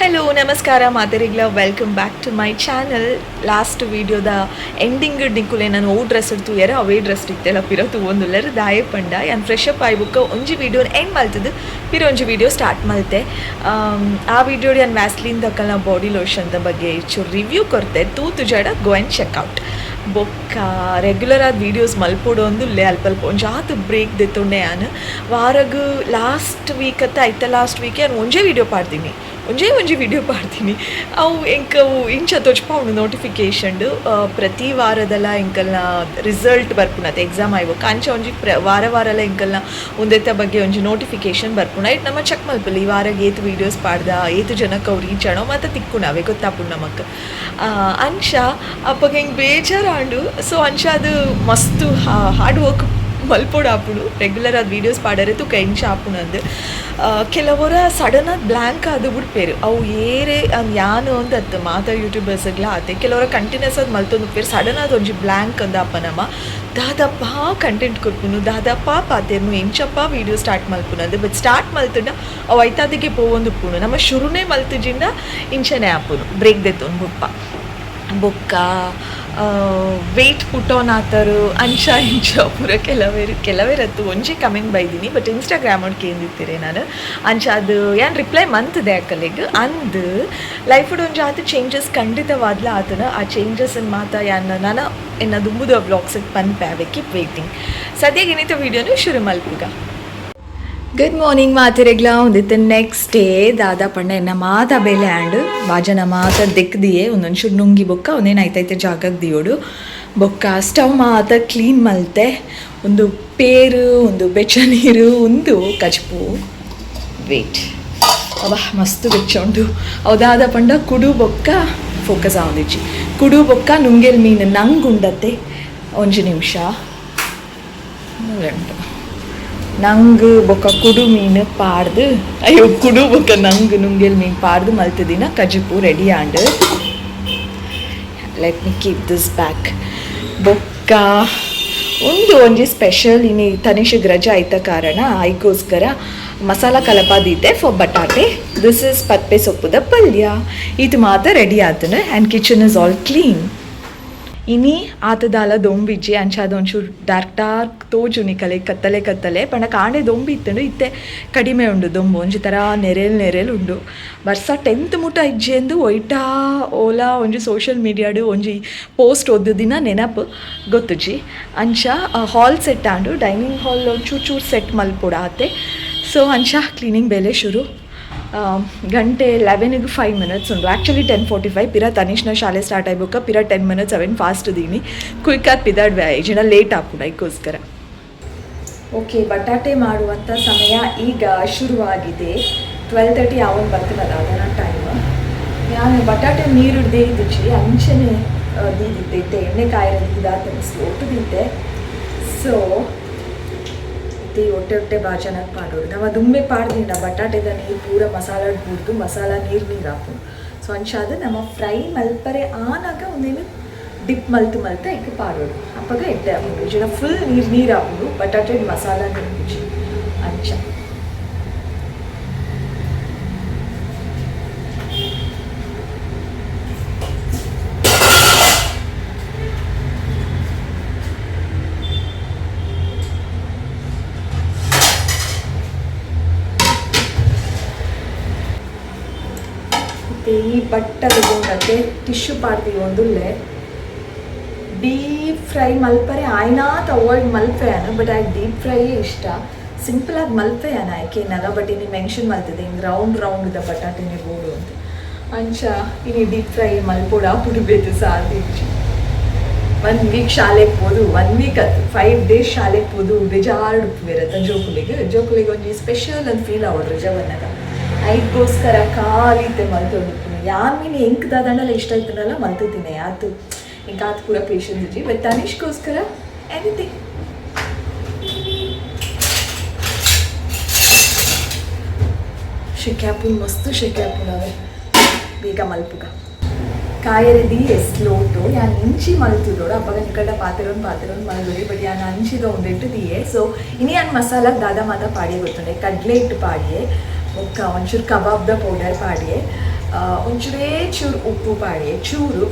Hello ನಮಸ್ಕಾರ ಮಾತೆರಿಗ್ಲ, welcome back to my channel. Last ವಿಡಿಯೋದ ending ನಿಕುಲೆ ನಾನು ಓ ಡ್ರೆಸ್ ತೂಯರ, ಅವೇ ಡ್ರೆಸ್ ಇತ್ತೆಲ್ಲ ಪಿರ ತೂವೊಂದುಲ್ಲೆರ್. ದಾಯೆ ಪಂಡ ಯಾನ್ ಫ್ರೆಶ್ ಅಪ್ ಆಯಿ ಬುಕ್ಕ ಒಂಜಿ ವಿಡಿಯೋ ಎಂಡ್ ಮಲ್ತದು ಪಿರ ಒಂಜಿ ವಿಡಿಯೋ ಸ್ಟಾರ್ಟ್ ಮಲ್ತೆ. ಆ ವಿಡಿಯೋ ಯಾನ್ ವ್ಯಾಸ್ಲಿನ್ ದಕಲ್ನ ಬಾಡಿ ಲೋಷನ್ ದ ಬಗ್ಗೆ ಚೂರು ರಿವ್ಯೂ ಕೊರ್ತೆ. ತೂತು ಜಡ ಗೋ ಆ್ಯಂಡ್ ಚೆಕ್ಔಟ್. ಬೊಕ್ಕ ರೆಗ್ಯುಲರ್ ಆದ ವೀಡಿಯೋಸ್ ಮಲ್ಪೊಡು ಅಂದುಲ್ಲೆ. ಅಲ್ಪ ಅಲ್ಪ ಒಂಜಾತ್ ಬ್ರೇಕ್ ದೆತ್ತೊಂಡೆ. ಯಾನ್ ವಾರಗ್ ಲಾಸ್ಟ್ ವೀಕ್ ಅತ್ತ ಐತ ಲಾಸ್ಟ್ ವೀಕ್ ಯಾನ್ ಒಂಜೇ ವಿಡಿಯೋ ಪಾಡ್ದಿನಿ, ಒಂಜೇ ಒಂಜಿ ವಿಡಿಯೋ ಪಾಡ್ತೀನಿ. ಅವು ಎಂಕ್ ಅವು ಇಂಚ ತೋಜ್ಪಾವುಂಡು ನೋಟಿಫಿಕೇಶನ್. ಪ್ರತಿ ವಾರದಲ ಎಂಕಲ್ನ ರಿಸಲ್ಟ್ ಬರ್ಪುನತೆ ಎಕ್ಸಾಮ್ ಆಯ್ಬೊಕ್ಕ ಅಂಚ ಒಂಜಿ ವಾರ ವಾರಲ ಎಂಕಲ್ನ ಉಂದೆತ ಬಗ್ಗೆ ಒಂಜಿ ನೋಟಿಫಿಕೇಶನ್ ಬರ್ಪುಂಡು. ಐಟ್ ನಮ ಚೆಕ್ ಮಲ್ಪೊಲಿ, ಈ ವಾರಗ್ ಏತ್ ವೀಡಿಯೋಸ್ ಪಾಡ್ದ, ಏತ್ ಜನಕ್ಕೆ ಅವು ರೀಚ್ ಆಂಡ್, ಮಾತ ತಿಕ್ಕುಂಡು, ಅವೇ ಗೊತ್ತಾಪುಂಡು ನಮಕ್. ಅಂಚ ಅಪಗ ಎಂಕ್ ಬೇಜಾರಾಂಡು. ಸೊ ಅಂಚ ಅದು ಮಸ್ತ್ ಹಾರ್ಡ್ ವರ್ಕ್ ಮಲ್ಪೊಡು ಆಪುಂಡು ರೆಗ್ಯುಲರ್ ಆದ್ ವೀಡಿಯೋಸ್ ಪಾಡರೆ. ತೂಕ ಎಂಚ ಆಪುಂಡು. ಕೆಲವೊರ ಸಡನ್ ಆದ್ ಬ್ಲ್ಯಾಂಕ್ ಆದ್ ಬುಡ್ಪೆರ್. ಅವು ಏರೆ ಯಾನ್ ಅಂದತ್, ಮಾತ ಯೂಟ್ಯೂಬರ್ಸ್ಗ್ಲ ಆತೆ. ಕೆಲವೊರ ಕಂಟಿನ್ಯೂಸ್ ಆದ್ ಮಲ್ತೊಂದು ಉಪ್ಪುವೆರ್, ಸಡನ್ ಆದ್ ಒಂಜಿ ಬ್ಲ್ಯಾಂಕ್ ಅಂದ್ ಅಪ ನಮ ದಾದಪ್ಪ ಕಂಟೆಂಟ್ ಕೊರ್ಪುನು, ದಾದಪ್ಪ ಪಾತೆರ್ನು, ಎಂಚಪ್ಪ ವೀಡಿಯೋ ಸ್ಟಾರ್ಟ್ ಮಲ್ಪುನು ಅಂದ್. ಬಟ್ ಸ್ಟಾರ್ಟ್ ಮಲ್ತುಂಡ ಅವು ಐತಾದಿಗೆ ಪೋವೊಂದು ಉಪ್ಪುಂಡು. ನಮ ಶುರುನೇ ಮಲ್ತುಜಿಂಡ ಇಂಚನೆ ಆಪುನು, ಬ್ರೇಕ್ ದೆತ್ತೊಂದು ಬುಡ್ಪ. ಬೊಕ್ಕ ವೆಯ್ಟ್ ಪುಟ್ ಆನ್ ಆತರು, ಅಂಚ ಇಂಚ ಪೂರ ಕೆಲವೆರ್ ಕೆಲವೆರತ್ತು ಒಂಜಿ ಕಮೆಂಟ್ ಬೈದಿನಿ. ಬಟ್ ಇನ್ಸ್ಟಾಗ್ರಾಮ್ ಕೇಂದಿತ್ತೀರೆ ನಾನು. ಅಂಚ ಅದು ಯಾನ್ ರಿಪ್ಲೈ ಮಂತದೆ ಅಕಲೆಗ್. ಅಂದ್ ಲೈಫ್ಡ್ ಒಂಜಿ ಆತ್ ಚೇಂಜಸ್ ಖಂಡಿತವಾದ್ಲ ಆತನ. ಆ ಚೇಂಜಸ್ ಮಾತ ಯಾನ್ ನನ ಎನ್ನ ದುಂಬುದ ವ್ಲಾಗ್ಸ್ ಪನ್ಪೆ. ಅವೆ ಕೀಪ್ ವೇಟಿಂಗ್. ಸದ್ಯಗೆ ಇನಿತ ವೀಡಿಯೋನು ಶುರು ಮಲ್ಪುಗ. ಗುಡ್ ಮಾರ್ನಿಂಗ್ ಮಾತೆರೆಗ್ಲ. ಉಂದಿತ್ತೆ ನೆಕ್ಸ್ಟ್ ಡೇ. ದಾದ ಪಂಡ ಎನ್ನ ಮಾತ ಬೇಲೆ ಆಂಡ್. ಬಾಜನ ಮಾತ ದೆಕ್ದಿಯೆ. ಒಂದೊಂಚೂರು ನುಂಗಿ ಬೊಕ್ಕ ಒಂದೇನು ಐತೈತೆ ಜಾಗಕ್ಕೆ ದಿಯೋಡು. ಬೊಕ್ಕ ಸ್ಟವ್ ಮಾತ ಕ್ಲೀನ್ ಮಲ್ತೆ. ಒಂದು ಪೇರು, ಒಂದು ಬೆಚ್ಚ ನೀರು, ಒಂದು ಕಜ್ಪು. ವೇಟ್, ಅಬ್ಬಾ ಮಸ್ತ್ ಬೆಚ್ಚ ಉಂಡು. ಅವು ದಾದ ಪಂಡ ಕುಡು ಬೊಕ್ಕ ಫೋಕಸ್ ಆವೊಂದಿಜ್ಜಿ. ಕುಡು ಬೊಕ್ಕ ನುಂಗೆಲ್ ಮೀನು ನಂಗುಂಡತ್ತೆ. ಒಂಜಿ ನಿಮಿಷ, ಉಂಟು. ನಂಗ್ ಬೊಕ್ಕ ಕುಡು ಮೀನು ಪಾಡ್ದು, ಅಯ್ಯೋ, ಕುಡು ಬೊಕ್ಕ ನಂಗ್ ನುಂಗೆಲ್ ಮೀನು ಪಾಡ್ದು ಮಲ್ತದಿನ ಕಜಿಪು ready and. Let me keep this back. ಬೊಕ್ಕ ಒಂದು ಒಂಜಿ ಸ್ಪೆಷಲ್. ಇನಿ ತನಿಷಗ್ ರಜೆ ಆಯ್ತ ಕಾರಣ ಐಗೋಸ್ಕರ ಮಸಾಲ ಕಲಪಾದಿದ್ದೆ ಫಾರ್ ಬಟಾಟೆ. This is ಪದ್ಪೆ ಸೊಪ್ಪುದ ಪಲ್ಯ. ಇದು ಮಾತ್ರ ರೆಡಿ ಆತನ and kitchen is all clean. ಇನಿ ಆತದಾಲ ದೊಂಬಿಜ್ಜಿ. ಅಂಚಾದ ಒಂಚೂರು ಡಾರ್ಕ್ ಡಾರ್ಕ್ ತೋಜು ನಿಕಲೆ, ಕತ್ತಲೆ ಕತ್ತಲೆ. ಪಂಡ ಕಾಂಡೆ ದೊಂಬಿ ಇತ್ತಂಡು, ಇತ್ತೆ ಕಡಿಮೆ ಉಂಡು ದೊಂಬು. ಒಂಜಿ ಥರ ನೆರೆಲ್ ನೆರೆಲ್ ಉಂಡು. ಬರ್ಸ 10th ಮುಟ ಇಜ್ಜಿ ಎಂದು ಒಯ್ಟಾ ಓಲಾ ಒಂಜಿ ಸೋಷಿಯಲ್ ಮೀಡಿಯಾಡು ಒಂಜಿ ಪೋಸ್ಟ್ ಓದ್ದು ದಿನ ನೆನಪು ಗೊತ್ತುಜಿ. ಅಂಚ ಹಾಲ್ ಸೆಟ್ ಆಂಡು. ಡೈನಿಂಗ್ ಹಾಲ್ ಒಂಚೂರು ಚೂರು ಸೆಟ್ ಮಲ್ಪೊಡು ಆತೆ. ಸೊ ಅಂಚ ಕ್ಲೀನಿಂಗ್ ಬೇಲೆ ಶುರು. ಗಂಟೆ 11ಗೆ 5 ಮಿನಿಟ್ಸ್ ಉಂಡು. ಆ್ಯಕ್ಚುಲಿ 10:45. ಪಿರ ತನಿಷ್ನ ಶಾಲೆ ಸ್ಟಾರ್ಟ್ ಆಯ್ಬೊಕ್ಕ ಪಿರ 10 ಮಿನಿಟ್ಸ್ ಅವೇನು ಫಾಸ್ಟ್ ದೀನಿ. ಕ್ವಿಕ್ ಆಗಿ ಪಿದಾಡ್ವೆ, ಜನ ಲೇಟ್ ಆಪುಂಡು ಐಕ್ಕೋಸ್ಕರ. ಓಕೆ, ಬಟಾಟೆ ಮಾಡುವಂಥ ಸಮಯ ಈಗ ಶುರುವಾಗಿದೆ. 12:30 ಯಾವನ್ ಬರ್ತದಲ್ಲ ಅದನ್ನ ಟೈಮ್. ನಾನು ಬಟಾಟೆ ನೀರು ಇದ್ದಿಚ್ಚಿ ಅಂಚನೆ ದೀದಿತ್ತೆ. ಇತ್ತೆ ಎಣ್ಣೆ ಕಾಯಿರೋದು ಇದಾತನ ಸ್ಲೋಟದಿದ್ದೆ. ಸೊ ಇತ್ತೆ ಈ ಒಟ್ಟೆ ಒಟ್ಟೆ ಬಾಜನಕ್ಕೆ ಪಾಡೋಡು. ನಾವು ದುಮ್ಮೆ ಪಾಡ್ದಿಂಡ ಬಟಾಟೆದ ನೀರು ಪೂರ ಮಸಾಲ ಬೂರ್ದು ಮಸಾಲ ನೀರು ನೀರು ಹಾಪುಂಡು. ಸೊ ಅಂಚಾದ ನಮ್ಮ ಫ್ರೈ ಮಲ್ಪರೆ ಆನಾಗ ಒಂದೇನು ಡಿಪ್ ಮಲ್ತು ಮಲ್ತ ಇಕ್ ಪಾಡೋಡು. ಅಪ್ಪಗ ಎಡ್ಡೆ ಆಪುಂಡು. ಜನ ಫುಲ್ ನೀರು ನೀರು ಹಾಪುಂಡು, ಬಟಾಟೆ ಮಸಾಲ ನೀರು ಅಂಚ. ಮತ್ತೆ ಈ ಬಟ್ಟಲು ಬೋಡತ್ತೆ ಟಿಶ್ಯೂ ಪಾಡ್ದಿ ಒಂದುಲ್ಲೆ. ಡೀಪ್ ಫ್ರೈ ಮಲ್ಪರೆ ಆಯ್ನಾತ್ ಅವಾಯ್ಡ್ ಮಲ್ಪೆ ಅನು, ಬಟ್ I deep fry ಇಷ್ಟ. ಸಿಂಪಲ್ ಆಗಿ ಮಲ್ಪೆ ಅನ ಆಯ್ಕೆ ಬಟ್ ಇನಿ ಮೆನ್ಷನ್ ಮಲ್ತದೆ ಹಿಂಗೆ ರೌಂಡ್ ರೌಂಡ್ ಇದ್ದ ಬಟಾಟೆನೆ ಬೋಡು ಅಂತ. ಅಂಚ ಇನಿ ಡೀಪ್ ಫ್ರೈ ಮಲ್ಪೊಡು ಆಪುಡು ಬೇಕು ಸಾಧ್ಯ. ಒನ್ ವೀಕ್ ಶಾಲೆಗೆ ಪೋದು, ಒನ್ ವೀಕ್ ಅತ್ತು, 5 ಡೇಸ್ ಶಾಲೆಗೆ ಪೋದು ಬೇಜಾರು ಉಪ್ಪುವೇರತ್ತ ಜೋಕುಲಿಗೆ. ಜೋಕುಲಿಗೆ ಒಂಜಿ ಸ್ಪೆಷಲ್ ಅಂತ ಫೀಲ್ ಆವಡು ರಜಾ ಬಂದಾಗ. ಐಕ್ಗೋಸ್ಕರ ಖಾಲಿತೆ ಮಲ್ತೊಂದು. ಯಾನ್ ಮೀನು ಎಂಕ್ ದಾದಂಡಲ ಇಷ್ಟ ಆಯ್ತನಲ್ಲ ಮಲ್ತಿದ್ದೀನಿ. ಆತು ಎಂಕ್ ಆತು ಪೂರ ಪೇಷನ್ಸ್ ಇಜ್ಜಿ. ಬಟ್ ತನಿಷ್ಗೋಸ್ಕರ ಎನಿಥಿಂಗ್. ಶೆಕೆ ಆಪುಂಡು, ಮಸ್ತ್ ಶೆಕೆ ಆಪುಂಡು. ಅವೆ ಬೇಗ ಮಲ್ಪುಗ. ಕಾಯರೆ the ಸ್ಲೋಟು ಯಾನ್ ಇಂಚಿ ಮಲ್ತುದೋಡು. ಅಪ್ಪಗ ನಿಕಲ್ಡ ಪಾತೆರೊಂದು ಪಾತೆರೊಂದು ಮಲ್ಗುರಿ. ಬಟ್ ಯಾನ್ ಅಂಚಿದ ಒಂದೆಟ್ಟು ದಿಯೆ. ಸೊ ಇನಿ ಯಾನ್ ಮಸಾಲ ದಾದ ಮಾತ ಪಾಡಿಯೆ ಗೊತ್ತುಂಡೆ? ಕಡ್ಲೆ ಹಿಟ್ಟು ಪಾಡಿಯೆ, ಬೊಕ್ಕ ಒಂಚೂರು ಕಬಾಬ್ದ ಪೌಡರ್ ಪಾಡಿಯೆ. ಒಂಚೂರೇ ಚೂರು ಉಪ್ಪು ಪಾಡಿಯೆ ಚೂರು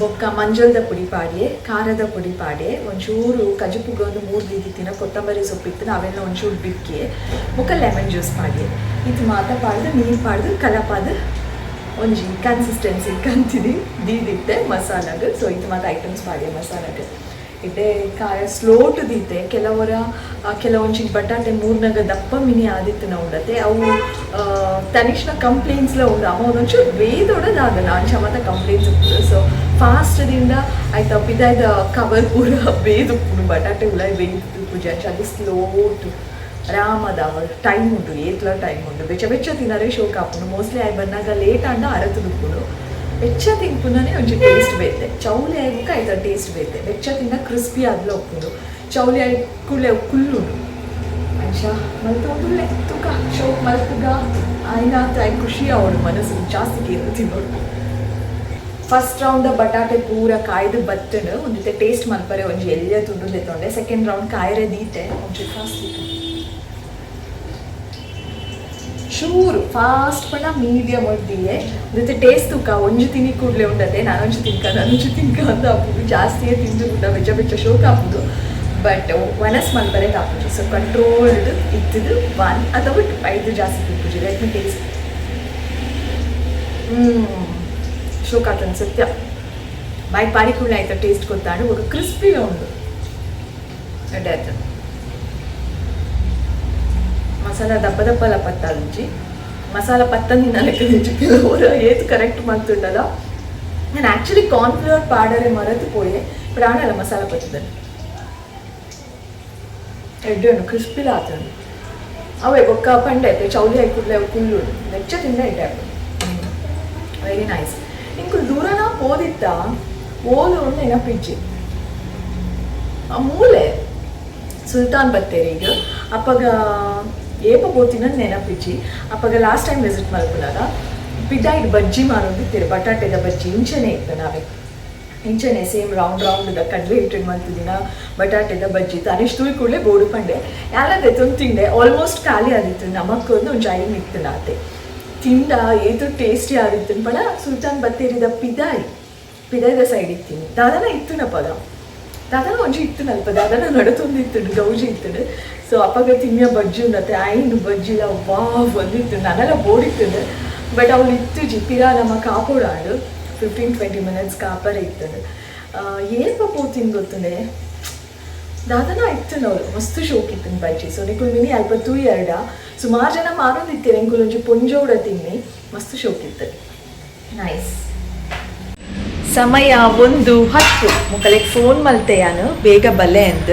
ಬೊಕ್ಕ ಮಂಜಲ್ದ ಪುಡಿ ಪಾಡಿಯೆ ಖಾರದ ಪುಡಿ ಪಾಡಿಯೆ ಒಂಚೂರು ಕಜುಪುಗ ಒಂದು ಮೂರು ದೀದಿತ್ತಿನ ಕೊತ್ತಂಬರಿ ಸೊಪ್ಪಿತ್ತಿನ ಅವೆಲ್ಲ ಒಂಚೂರು ಬಿಕ್ಕಿಯೆ ಬೊಕ್ಕ ಲೆಮನ್ ಜ್ಯೂಸ್ ಪಾಡಿಯೆ ಇದು ಮಾತ ಪಾಡ್ದು ನೀರು ಪಾಡ್ದು ಕಲಪಾದ ಒಂಜಿ ಕನ್ಸಿಸ್ಟೆನ್ಸಿ ಕಂತಿದಿ ದೀದಿತ್ತೆ ಮಸಾಲಾಗ. ಸೊ ಇದು ಮಾತ ಐಟಮ್ಸ್ ಪಾಡಿಯೆ ಮಸಾಲಾಗ. ಇತ್ತೆ ಕಾಯ ಸ್ಲೋಟ್ ದೀತೆ ಕೆಲವರ ಕೆಲವೊಂಜಿ ಬಟಾಟೆ ಮೂರ್ನಾಗ ದಪ್ಪ ಮಿನಿ ಆದಿತ್ತು ಉಂಡತೆ ಅವು ತನಿಷ್ನ ಕಂಪ್ಲೇಂಟ್ಸ್ಲ ಉಂಡು ಅಮ್ಮ ಒಂದೊಂಚೂರು ಬೇದೊಡದಾಗಲ್ಲ ಅಂಚ ಮಾತ ಕಂಪ್ಲೇಂಟ್ಸ್ ಉಪ್ಪುಡು. ಸೊ ಫಾಸ್ಟ್ದಿಂದ ಆಯ್ತಾ ಪಿದಾಯ್ದ ಕವರ್ ಪೂರ ಬೇದುಪ್ಪುಡು ಬಟಾಟೆ ಉಲಾಯ್ ಬೇಯ್ದು ಪೂಜೆ ಅಂಚ ಅದು ಸ್ಲೋಟ್ ಆರಾಮದ ಟೈಮ್ ಉಂಟು ಏತ್ಲ ಟೈಮ್ ಉಂಟು ಬೆಚ್ಚ ಬೆಚ್ಚ ತಿನ್ನರೆ ಶೋಕ್ ಆಪುಂಡು. ಮೋಸ್ಟ್ಲಿ ಆಯ್ ಬನ್ನಾಗ ಲೇಟ್ ಆಂಡ ಅರತುದುಪ್ಪುಂಡು ಬೆಚ್ಚ ತಿನ್ಪುನನೆ ಒಂಜಿ ಟೇಸ್ಟ್ ಬೇತೆ ಚೌಲಿ ಆಯ್ಬುಕ್ಕ ಆಯ್ತ ಟೇಸ್ಟ್ ಬೇತೆ ಬೆಚ್ಚ ತಿನ್ನ ಕ್ರಿಸ್ಪಿ ಆದ್ಲ ಉಪ್ಪುಂಡು ಚೌಲಿ ಆಯ್ ಕುಳ್ಳೆ ಕುಲ್ಲುಂಡು ಅಂಚ ಮಲ್ತೊಂದುಲ್ಲೆ ತುಕ ಶೋಕ್ ಮಲ್ಪುಗ ಆಯ್ನಾತ ಆಯ್ ಖುಷಿ ಅವಳು ಮನಸ್ಸು ಜಾಸ್ತಿ ಕೇರು ತಿನ್ನೋಡು. ಫಸ್ಟ್ ರೌಂಡ್ ಬಟಾಟೆ ಪೂರ ಕಾಯ್ದು ಬತ್ತಂಡು ಒಂದಿತ್ತೆ ಟೇಸ್ಟ್ ಮಲ್ಪರೆ ಒಂಜಿ ಎಲ್ಯ ತುಂಡು ದೆತ್ತೊಂಡೆ. ಸೆಕೆಂಡ್ ರೌಂಡ್ ಕಾಯರೆ ದೀತೆ ಒಂಚೂರು ಫಾಸ್ಟ್ ಚೂರು ಫಾಸ್ಟ್ ಪಂಡ ಮೀಡಿಯಮ್ ಒಡ್ದಿಯೆ ಒಂದಿತ್ತೆ ಟೇಸ್ಟ್ ತೂಕ ಒಂಜಿ ತಿನಿ ಕೂಡಲೇ ಉಂಡತೆ ನಾನೊಂಜಿ ತಿನ್ಕ ನಾನೊಂಜಿ ತಿನ್ಕ ಅಂತ ಆಪುಂಡು ಜಾಸ್ತಿಯೇ ತಿಂದು ಉಂಡ ಬೆಚ್ಚ ಬೆಚ್ಚ ಶೋಕ್ ಆಪುಂಡು ಬಟ್ ಒನಸ್ ಮಲ್ಪರೆ ಆಪುಜಿ. ಸೊ ಕಂಟ್ರೋಲ್ಡ್ ಇತ್ತಿದ್ದು ಒನ್ ಅಥವಾ ಟು ಐದು ಜಾಸ್ತಿ ತಿನ್ಪುಜಿ. Let me taste. ಶೋಕ್ ಆತನ ಸತ್ಯ ಬಾಯಿ ಪಾಡಿ ಕೂಡಲೇ ಆಯ್ತಾ ಟೇಸ್ಟ್ ಗೊತ್ತಾಡು ఒక ಕ್ರಿಸ್ಪಿగా ಉಂಡು ಎಡ್ಡೆ ಆಯ್ತು. ಮಸಾಲ ದಪ್ಪ ದಪ್ಪಲ ಪತ್ತಾಲುಂಚಿ ಮಸಾಲ ಪತ್ತಂದಿನ ಲೆಕ್ಕದಿಂಚಿ ಕೆಲವರು ಏತು ಕರೆಕ್ಟ್ ಮಂತುಂಡಲ. ನಾನು ಆ್ಯಕ್ಚುಲಿ ಕಾರ್ನ್ಫ್ಲವರ್ ಪಾಡರೆ ಮರೆತು ಪೋಯೆ ಬಟ್ ಆಣಲ್ಲ ಮಸಾಲ ಪತ್ತದನ್ನು ಎಡ್ಡೆ ಉಂಡು ಕ್ರಿಸ್ಪಿಲ ಆತುಂಡು ಅವೇ ಬೊಕ್ಕ ಪಂಡೆ ಚೌಲಿ ಹಾಕುಡ್ಲೆ ಅವು ಕುಳ್ಳುಂಡು ಬೆಚ್ಚ ತಿಂದ ಎಡ್ಡೆ ಆಪುಂಡು. Very nice. ಇಂಕುಲು ದೂರನ ಪೋದಿತ್ತ ಓಲು ಒಂದು ನೆನಪಿಜ್ಜಿ ಆ ಮೂಲೆ ಸುಲ್ತಾನ್ ಬತ್ತೇರಿಗ್ ಅಪ್ಪಗ ಏಪ ಪೋತಿನ ನೆನಪಿಜ್ಜಿ ಅಪ್ಪಗ last time visit ಮಲ್ಪುನಾಗ ಪಿದಾಯ್ಡ್ ಬಜ್ಜಿ ಮಾರೊಂದಿತ್ತೆರ್ ಬಟಾಟೆದ ಬಜ್ಜಿ ಇಂಚನೆ ಇತ್ತು ನಾವೇ ಇಂಚನೆ same round round the ಕಡಲೆ ಹಿಟ್ಟಿಗೆ ಮಲ್ತಿದಿನ ಬಟಾಟೆದ ಬಜ್ಜಿ ತನಿಷ್ ತೂಯ್ ಕೂಡಲೇ ಬೋಡು ಪಂಡೆ ಯಾಲದೆ ತೊಂದು ತಿಂಡೆ ಆಲ್ಮೋಸ್ಟ್ ಖಾಲಿ ಆದಿತ್ತು ನಮಕ್ ಒಂದು ಒಂಜಿ ಐನ್ ಇತ್ತು ನಾತೆ ತಿಂಡ ಏತು ಟೇಸ್ಟಿ ಆದಿತ್ತು ಪಡ ಸುಲ್ತಾನ್ ಬತ್ತೇರಿದ ಪಿದಾಯ್ ಪಿದಾಯ್ದ ಸೈಡ್ ಇತ್ತೀನಿ ದಾದನ ಇತ್ತುನಪಗ ದಾದನ ಒಂಜಿ ಇತ್ತುನಲ್ಪ ದಾದನ ನಡತೊಂದು ಇತ್ತುಂಡು ಗೌಜಿ ಇತ್ತುಂಡು. ಸೊ ಅಪ್ಪಗ ತಿನ್ನಿಯ ಬಜ್ಜಿ ಉಂಡತೆ ಐನ್ ಬಜ್ಜಿಲ ವಾ ಬಂದಿತ್ತು ನನ್ನೆಲ್ಲ ಬೋಡಿತ್ತುಂಡು ಬಟ್ ಅವಳು ಇತ್ತು ಪಿರ ನಮ್ಮ ಕಾಪೋಡಾಡು 15-20 ಮಿನಿಟ್ಸ್ ಕಾಪರೆ ಇತ್ತುಂಡು. ಏಪ ಪೋತಿನ್ ಗೊತ್ತುಂಡೆ ದಾದನ ಇತ್ತುಂಡು ಅವಳು ಮಸ್ತ್ ಶೋಕ್ ಇತ್ತುಂಡು ಬಜ್ಜಿ. ಸೊ ನಿಕುಲ್ ಮಿನಿ ಅಲ್ಪ ತೂಯಿ ಎರಡ ಸುಮಾರು ಜನ ಮಾರೊಂದಿತ್ತೀರ ಎಂಕುಲ್ ಒಂಜಿ ಪೊಂಜೋಡ ತಿನ್ನಿ ಮಸ್ತ್ ಶೋಕ್ ಇತ್ತು. ನೈಸ್. ಸಮಯ 1:10 ಮುಕ್ಕಲೆಗ್ ಫೋನ್ ಮಲ್ತೆ ಯಾನು ಬೇಗ ಬಲೆ ಅಂದ್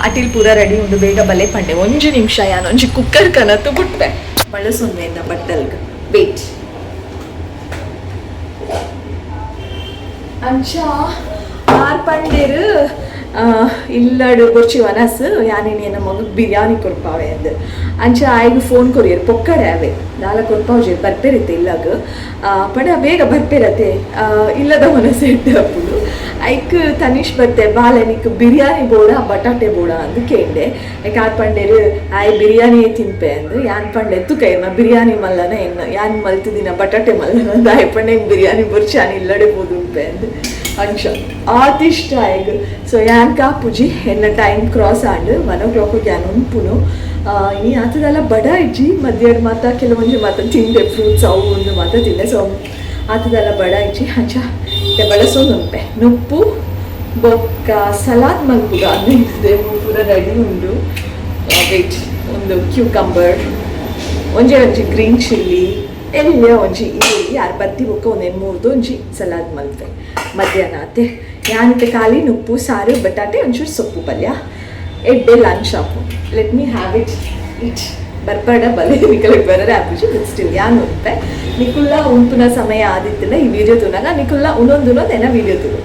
ಅಟಿಲ್ ಪೂರ ರೆಡಿ ಉಂಡು ಬೇಗ ಬಲೆ ಪಂಡೆ ಒಂಜಿ ನಿಮಿಷ ಯಾನು ಒಂಜಿ ಕುಕ್ಕರ್ ಕನತ್ತು ಬುಟ್ಪೆ ಬಳಸುಂದೆ ಬಟ್ಟಲ್ಗ್ ವೇಟ್ ಅಂಚ ಆರ್ ಪಂಡೇರು ಇಲ್ಲಡು ಬೊರ್ಚಿ ವನಸ್ ಯಾನೇನು ಮಗು ಬಿರಿಯಾನಿ ಕೊರ್ಪಾವೆ ಅಂದ್ ಅಂಚ ಆಯ್ಗ್ ಫೋನ್ ಕೊರಿಯರ್ ಪೊಕ್ಕಡೆ ಅವೆ ದಾಲ ಕೊರ್ಪಾವ್ಜೆ ಬರ್ಪೇರಿತ್ತೆ ಇಲ್ಲಾಗ ಪಂಡ ಬೇಗ ಬರ್ಪೇರತೆ ಇಲ್ಲದ ಮನಸ್ಸು ಇಟ್ಟು ಅಪ್ಪುಡು ಐಕ್ ತನಿಷ್ ಬತ್ತೆ ಬಾಲೆ ನಿಕ್ ಬಿರಿಯಾನಿ ಬೋಡ ಬಟಾಟೆ ಬೋಡ ಅಂದ್ ಕೇಂಡೆ ಐಕ್ ಆರ್ ಪಂಡೇರು ಆಯ್ ಬಿರಿಯಾನಿ ತಿನ್ಪೆ ಅಂದ್ ಯಾನ್ ಪಂಡೆ ತುಕೈನ ಬಿರಿಯಾನಿ ಮಲ್ಲನ ಎನ್ನ ಯಾನ್ ಮಲ್ತಿದಿನ ಬಟಾಟೆ ಮಲ್ಲನ ಅಂದ್ ಆಯ್ ಪಂಡೆ ಬಿರಿಯಾನಿ ಬೊರ್ಚಿ ಯಾನ್ ಇಲ್ಲಡೆ ಬೋದುಂಪೆ ಅಂದ್ ಅಂಚ ಆತಿಷ್ಟ ಆಯ್ಗ್. ಸೊ ಯಾನ್ ಕಾಪುಜಿ ಎನ್ನ ಟೈಮ್ ಕ್ರಾಸ್ ಆಂಡ್ 1 o'clock ಯಾನ್ ಉಂಪುನು ಇನಿ ಆತದೆಲ್ಲ ಬಡ ಇಜ್ಜಿ ಮಧ್ಯಾಹ್ನ ಮಾತ ಕೆಲವೊಂಜಿ ಮಾತ ತಿಂದೆ ಫ್ರೂಟ್ಸ್ ಅವು ಒಂದು ಮಾತ ತಿಂದೆ. ಸೊ ಆತದೆಲ್ಲ ಬಡ ಇಜ್ಜಿ ಅಂಚ ಬಳಸೋದು ಉಂಪೆ ನುಪ್ಪು ಬೊಕ್ಕ ಸಲಾದ್ ಮಲ್ಪುಗ ಅಂದಿದೆ ಪೂರ ರೆಡಿ ಉಂಡು. ವೇಟ್ ಒಂದು ಕ್ಯೂಕಂಬರ್ ಒಂಜೆ ಒಂಜಿ ಗ್ರೀನ್ ಚಿಲ್ಲಿ ಎಲ್ಲ ಒಂಜಿ ಈರುಳ್ಳಿ ಆರ್ ಬತ್ತಿ ಬೊಕ್ಕ ಒಂದು ಮೂರ್ದು ಒಂಜಿ ಸಲಾದ್ ಮಲ್ಪೆ ಮಧ್ಯಾಹ್ನ ಆತೆ ಯಾನಿತೆ ಖಾಲಿ ನುಪ್ಪು ಸಾರು ಬಟಾಟೆ ಒಂಚೂರು ಸೊಪ್ಪು ಪಲ್ಯ ಎಡ್ಡೆ lunch app. Let me have it it ಬರ್ಪಡ ಬಲೆ ನಿಕಲಿಗೆ ಬರರೆ ಆಪುಜಿ ಬಟ್ ಸ್ಟಿಲ್ ಯಾನ್ ಉಂಪೆ ನಿಕುಲ್ಲ ಉಂಪುನ ಸಮಯ ಆದಿತ್ತಿಲ್ಲ ಈ ವಿಡಿಯೋ ತೂನಾಗ ನಿಕುಲ್ಲ ಉನೊಂದು ಎನ್ನ ವಿಡಿಯೋ ತೂನು.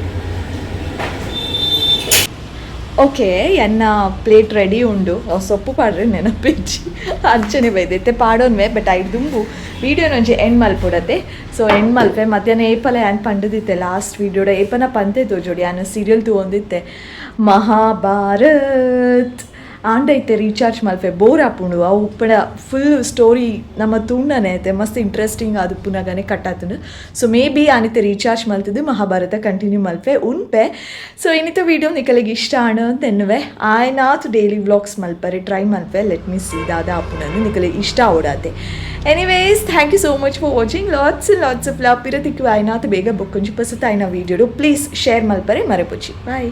ಓಕೆ ಎನ್ನ ಪ್ಲೇಟ್ ರೆಡಿ ಉಂಡು ಸೊಪ್ಪು ಪಾಡ್ರೆ ನೆನಪಿಜ್ಜಿ ಅಂಚನೆ ಬೈದೈತೆ ಪಾಡೋನ್ವೆ ಬಟ್ ಐದು ದುಂಬು ವೀಡಿಯೋನೊಂಜಿ ಎಂಡ್ ಮಲ್ಪೊಡತೆ. ಸೊ ಎಂಡ್ ಮಲ್ಪೆ ಮಧ್ಯಾಹ್ನ ಏಪಲ ಯಾನ್ ಪಂಡದಿತ್ತೆ ಲಾಸ್ಟ್ ವೀಡಿಯೋಡ ಏಪನ ಪಂತೆ ತೋಜೋಡಿ ಯಾನ್ ಸೀರಿಯಲ್ ತೂವೊಂದಿತ್ತೆ ಮಹಾಭಾರತ್. ಆಂಡ ಇತ್ತೆ ರೀಚಾರ್ಜ್ ಮಲ್ಪೆ ಬೋರ್ ಆಪುಂಡು. ಅವು ಉಪ್ಪಡ ಫುಲ್ ಸ್ಟೋರಿ ನಮ್ಮ ತೂಂಡನೆ ಐತೆ ಮಸ್ತ್ ಇಂಟ್ರೆಸ್ಟಿಂಗ್ ಆದುಪ್ಪುನಗನೆ ಕಟ್ಟಾತುಂಡು. ಸೊ ಮೇ ಬಿ ಆನಿತೆ ರೀಚಾರ್ಜ್ ಮಲ್ತದು ಮಹಾಭಾರತ ಕಂಟಿನ್ಯೂ ಮಲ್ಪೆ ಉನ್ಪೆ. ಸೊ ಇನ್ನಿತ ವೀಡಿಯೋ ನಿಕಲೆಗ್ ಇಷ್ಟ ಆಂಡ್ ಅಂತ ಎನ್ನುವೆ. ಆಯ್ನಾತ್ ಡೈಲಿ ವ್ಲಾಗ್ಸ್ ಮಲ್ಪರೆ ಟ್ರೈ ಮಲ್ಪೆ. Let me C ದಾದ ಆಪುನಂದು, ನಿಕಲೆಗ್ ಇಷ್ಟ ಆವೊಡಾತೆ. Anyways, thank you so much for watching. Lots and lots of love. ಪಿರ ತಿಕ್ಕುವ ಆಯ್ನಾತ್ ಬೇಗ ಬೊಕ್ಕೊಂಜಿ ಪೊಸತಾಯಿನ ವೀಡಿಯೋ. ಪ್ಲೀಸ್ ಶೇರ್ ಮಲ್ಪರೆ ಮರೆಪೊಚ್ಚಿ. ಬಾಯ್.